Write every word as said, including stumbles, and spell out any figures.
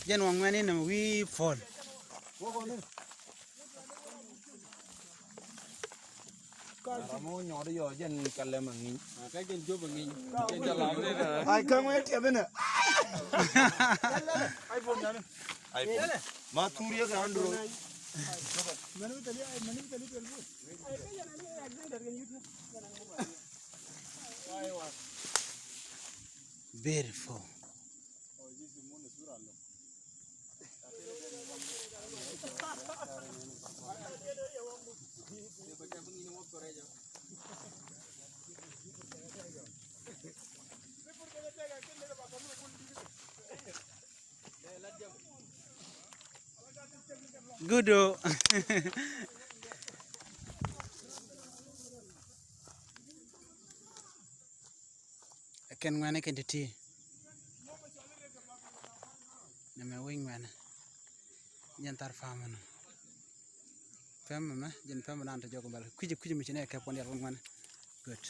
Jɛn wä ŋuɛ̈ni nɛmɛ wi̱i̱ puɔl. Ram wä nyɔɔt yɔ jɛn kɛ lɛm a ŋi̱ny. Kä jɛn jop a ŋi̱ny. Jɛn jɛ lam ni na. Ai, kä ŋuɛ̈ni tiɛp inɛ. Ai, puɔl nyani. Ai, puɔl. Ma thur yɛ kɛ Android. Beautiful. Gudo. Kɛn ŋuɛ̈ni kɛn ti̱ti̱. Nɛmɛ wi̱c ŋuɛ̈ni. Jɛn thar pam ɛnɔ. Pɛm ɛmɛ, jɛn pɛm ɛdan te jɔk bal. Kui̱c, kui̱c mi ci nɛ kɛ puɔ̱n dial ŋuɛ̈ni. Good.